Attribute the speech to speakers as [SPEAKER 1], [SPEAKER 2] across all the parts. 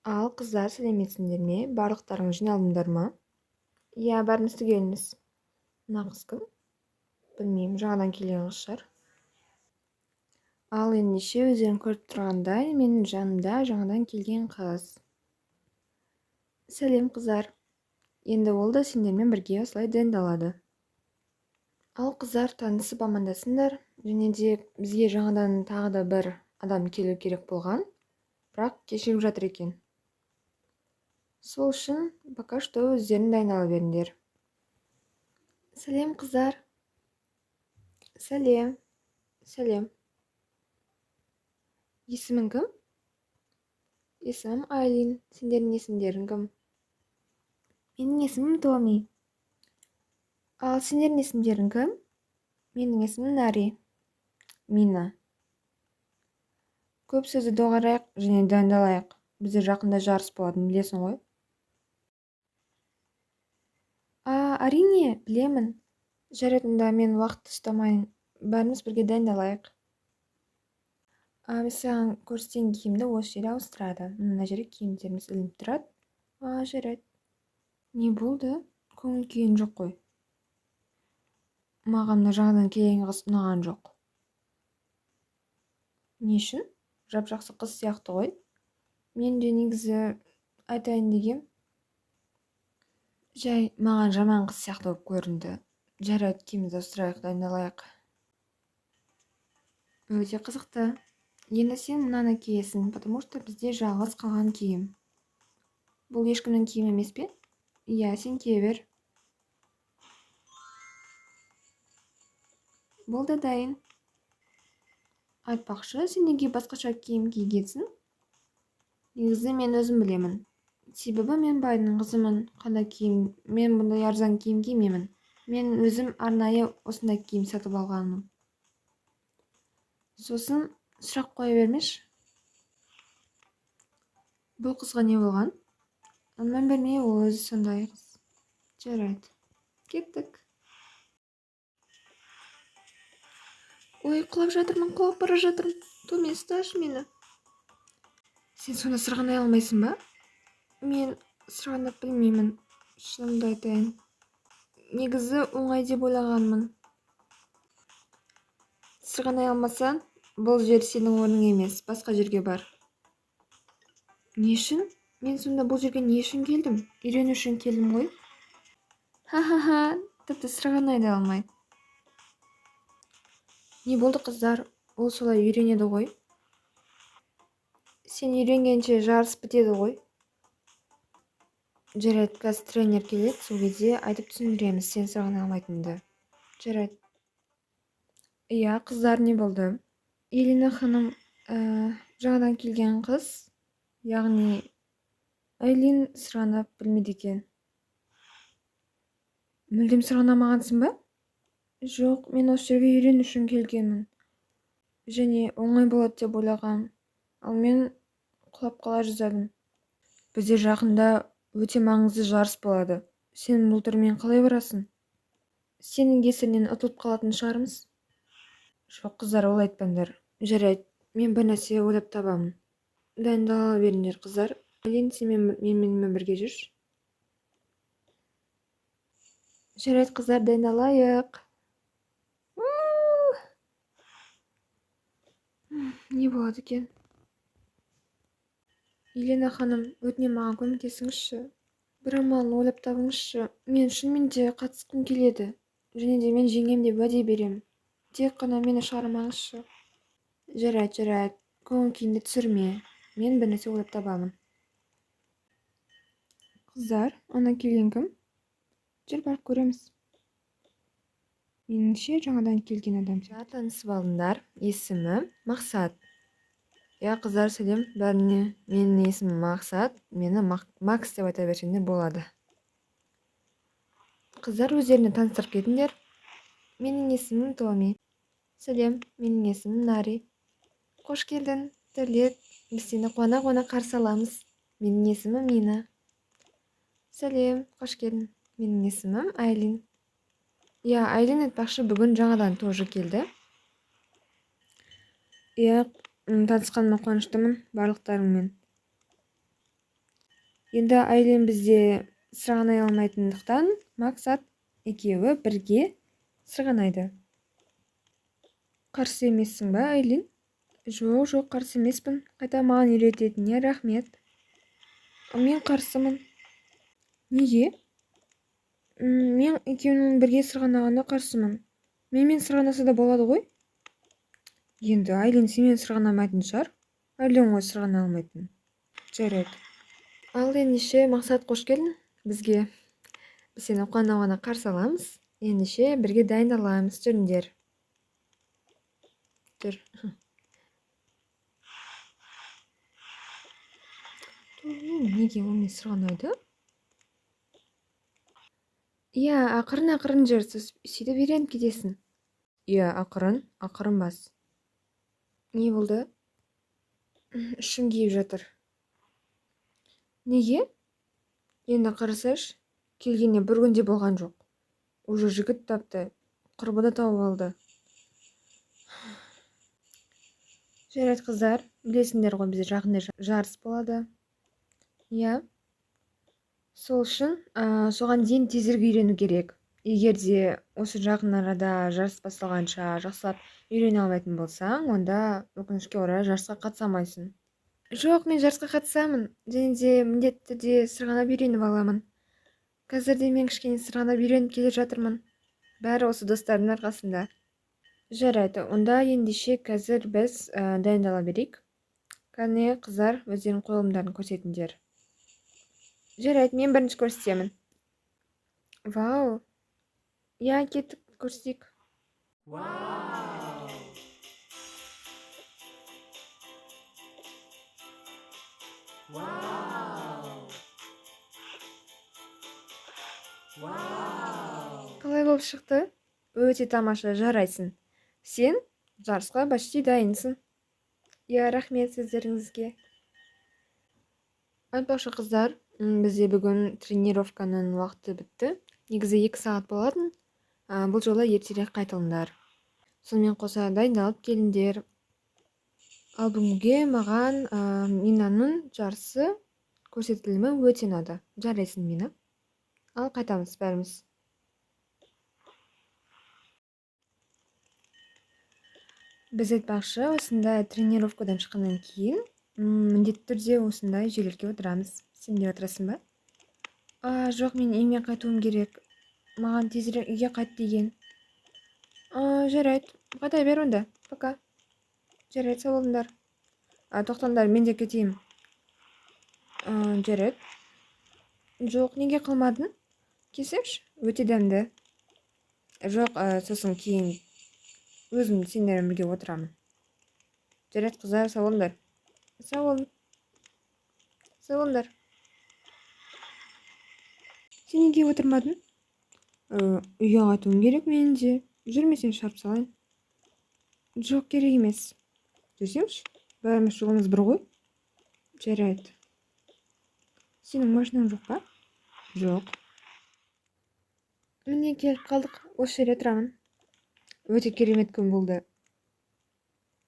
[SPEAKER 1] Ал, қыздар, сәлеметсіңдер ме? Барлықтарың жиналдыңдар ма? Иә, бәріміз түгелміз. Мына қыз кім? Білмеймін, жаңадан келген қыз шығар. Ал ендеше өздерің көріп тұрғандай, менің жанымда жаңадан келген қыз. Сәлем, қыздар. Енді ол да сендермен бірге осылай дайындалады. Ал, қыздар, танысып амандасыңдар. Және де бізге жаңадан тағы да бір адам келу керек болған, бірақ кешігіп жатыр екен. Сол үшін пока что өздерің дайындала беріңдер. Сәлем, қыздар. Сәлем. Сәлем. Есімің кім? Есімім Айлин. Сендердің есімдерің кім? Менің есімім Томи. Ал сендердің есімдерің кім? Менің есімім Нари. Мина. Көп сөзді доғарайық және дайындалайық. Бізде жақында жарыс болатынын білесің ғой. А, әрине, білемін. Жарайды, онда мен уақытты ұстамайын. Бәріміз бірге дайындалайық. А, мен саған көрсеткен киімді осы жерде ауыстырады. Мына жерде киімдеріміз ілініп тұрады. А, жарайды. Не болды? Көңіл күйің жоқ қой. Маған мына жаңадан келген қыз ұнаған жоқ. Не үшін? Жап-жақсы қыз сияқты ғой. Мен де негізі айтайын дегем. Жай, маған жаман қыз сияқты болып көрінді. Жарайды, киімімізді ауыстырайық, дайындалайық. Өте қызықты. Енді сен мынаны киесің, потому что бізде жалғыз қалған киім. Бұл ешкімнің киімі емес пе? Иә, сен кие бер. Болды, дайын. Айтпақшы, сен неге басқаша киім кигенсің? Негізі мен өзім білемін. Себебі мен байдың қызымын. Қандай киім? Мен бұндай арзан киім кимеймін. Мен өзім арнайы осындай киім сатып алғанмын. Сосын сұрақ қоя бермеші. Бұл қызға не болған? Мән бермей, ол өзі сондай қыз. Жарайды. Кеттік. Ой, құлап жатырмын, құлап бара жатырмын. Томи, ұсташы мені. Сен сонда сырғанай алмайсың ба? Мен сырғанап білмеймін, шынымды айтайын. Негізі оңай деп ойлағанмын. Сырғанай алмасаң, бұл жер сенің орның емес, басқа жерге бар. Не үшін? Мен сонда бұл жерге не үшін келдім? Үйрену үшін келдім ғой. Ха-ха-ха, тіпті сырғанай да алмайды. Не болды, қыздар? Ол солай үйренеді ғой. Сен үйренгенше жарыс бітеді ғой. Жарайды, қазір тренер келеді, сол кезде айтып түсіндіреміз сен сырғанай алмайтыныңды. Жарайды. Иә, қыздар, не болды? Елена ханым, жаңадан келген қыз, яғни Айлин сырғанап білмейді екен. Мүлдем сырғанамағансың ба? Жоқ, мен осы жерге үйрену үшін келгенмін. Және оңай болады деп ойлағам. Ал мен құлап қала жаздадым. Бізде жақында өте маңызды жарыс болады. Сен бұл түрмен қалай барасың? Сенің кесірінен ұтылып қалатын шығармыз. Жоқ, қыздар, олай айтпаңдар. Жарайды, мен бір нәрсе ойлап табамын. Дайындала беріңдер, қыздар. Айлин, сен менімен бірге жүрші. Жарайды, қыздар, дайындалайық. Не болады екен? Елена ханым, өтінемін, маған көмектесіңізші. Бір амалын ойлап табыңызшы. Мен шынымен де қатысқым келеді. Және де мен жеңем деп уәде беремін. Тек қана мені шығармаңызшы. Жарайды, жарайды. Көңіл күйіңді түсірме. Мен бір нәрсе ойлап табамын. Қыздар, ана келген кім? Жүр, барып көреміз. Меніңше, жаңадан келген адам. Танысып алдыңдар. Есімі Мақсат. Иә, қыздар, сәлем бәріне. Менің есімім Мақсат. Мені Макс деп айта берсеңдер болады. Қыздар, өздеріне таныстырып кетіңдер. Менің есімім Томи. Сәлем, менің есімім Нари. Қош келдің, Төрлет. Біз сені қуана-қуана қарсы аламыз. Менің есімім Мина. Сәлем, қош келдің. Менің есімім Айлин. Иә, Айлин айтпақшы, бүгін жаңадан тоже келді. Иә, танысқаныма қуаныштымын барлықтарыңмен. Енді Айлин бізде сырғанай алмайтындықтан Мақсат екеуі бірге сырғанайды. Қарсы емессің ба, Айлин? Жоқ, жоқ, қарсы емеспін. Қайта маған үйрететініне рахмет. Мен қарсымын. Неге? Мен екеуінің бірге сырғанағанына қарсымын. Менімен сырғанаса да болады ғой. Енді Айлин сенімен сырғанамайтын шығар. Айлин ғой сырғана алмайтын. Жарайды. Ал ендеше, Мақсат, қош келдің бізге. Біз сені қуана-қуана қарсы аламыз. Ендеше бірге дайындаламыз. Жүріңдер. Жүр. Неге онымен сырғанайды? Иә, ақырын-ақырын жүр, сөйтіп үйреніп кетесің. Иә, ақырын, ақырын бас. Не болды? Ішім күйіп жатыр. Неге? Енді қарасайшы, келгеніне бір күн де болған жоқ. Уже жігіт тапты, құрбы да тауып алды. Жарайды, қыздар, білесіңдер ғой, бізде жақында жарыс болады. Иә. Сол үшін, соған дейін тезірек үйрену керек. Егер де осы жақын арада жарыс басталғанша жақсылап үйрене алмайтын болсаң, онда өкінішке орай жарысқа қатыса алмайсың. Жоқ, мен жарысқа қатысамын. Және де міндетті түрде сырғанап үйреніп аламын. Қазір де мен кішкене сырғанап үйреніп келе жатырмын. Бәрі осы достарымның арқасында. Жарайды, онда ендеше қазір біз дайындала берейік. Кәне, қыздар, өздерінің қойылымдарын көрсетіңдер. Жарайды, мен бірінші көрсетемін. Вау. Иә, кеттік, көрсетейік.
[SPEAKER 2] Вау. Вау. Вау.
[SPEAKER 1] Қалай болып шықты? Өте тамаша, жарайсың. Сен жарысқа почти дайынсың. Иә, рахмет сіздеріңізге. Айтпақшы, қыздар, бізде бүгін тренировканың уақыты бітті. Негізі 2 сағат болатын. Бұл жолы ертерек қайтылыңдар. Сонымен қоса дайындалып келіңдер. Ал бүгінге маған Минаның жарысы көрсетілімі өте ұнады. Жарайсың, Мина. Ал қайтамыз бәріміз. Біз айтпақшы, осындай тренировкадан шыққаннан кейін міндетті түрде осындай жерлерге отырамыз. Сен де отырасың ба? Жоқ, мен үйіме қайтуым керек. Маған тезірек үйге қайт деген. Жарайды, қайта бер онда. Пока. Жарайды, сау болыңдар. Тоқтаңдар, мен де кетейін. Жарайды. Жоқ, неге қалмадың? Кесерші, өте дәмді. Жоқ, сосын кейін өзім сендермен бірге отырамын. Жарайды, қыздар, сау болыңдар. Сау болың. Сау болыңдар. Сен неге отырмадың? Үйге қайтуым керек менің де. Жүр, мен сені шығарып салайын. Жоқ, керек емес. Жүрсеңші, бәріміз жолымыз бір ғой. Жарайды. Сенің машинаң жоқ па? Жоқ. Міне келіп қалдық. Осы жерде тұрамын. Өте керемет күн болды.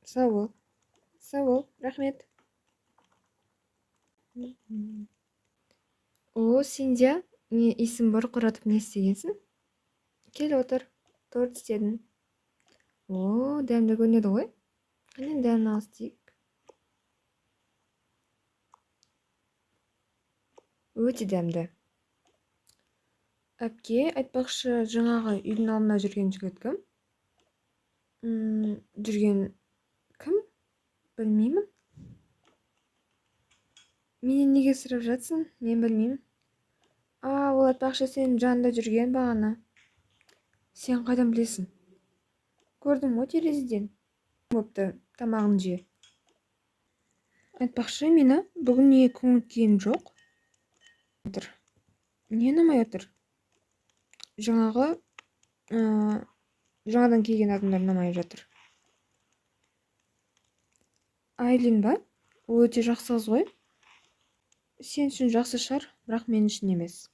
[SPEAKER 1] Сау бол. Сау бол, рахмет. О, Синдия, не иісін бұрқыратып не істегенсің? Кел отыр, торт істедім. О, дәмді көрінеді ғой. Қане дәмін алыс дейік. Өте дәмді. Әпке, айтпақшы, жаңағы үйдің алдында жүрген жігіт кім? Жүрген кім? Білмеймін. Менен неге сұрап жатсың? Мен білмеймін. Ол айтпақшы сенің жанында жүрген бағана. Сен қайдан білесің? Көрдім ғой терезеден. Бопты, тамағын же. Айтпақшы, мені бүгін неге көңіл күйім жоқ? Отыр. Не ұнамай отыр? Жаңағы, жаңадан келген адамдар ұнамай жатыр. Айлин ба? Ол өте жақсы қыз ғой. Сен үшін жақсы шығар, бірақ мен үшін емес.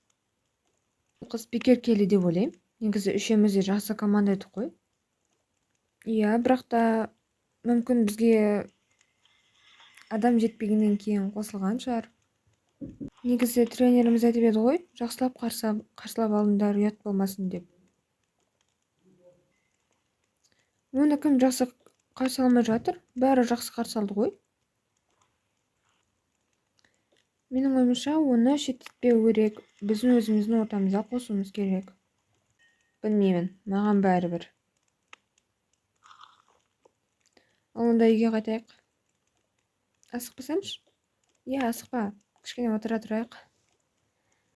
[SPEAKER 1] Ол қыз бекер келді деп ойлаймын. Негізі үшеуміз де жақсы команда едік қой. Иә, бірақ та мүмкін бізге адам жетпегеннен кейін қосылған шығар. Негізі тренеріміз айтып еді ғой, жақсылап қарсылап алыңдар, ұят болмасын деп. Оны кім жақсы қарсы алмай жатыр? Бәрі жақсы қарсы алды ғой. Менің ойымша, оны шеттетпеу керек. Біздің өзіміздің ортамызға қосуымыз керек. Білмеймін, маған бәрібір. Ал онда үйге қайтайық. Асықпасамшы? Иә, асықпа. Кішкене отыра тұрайық.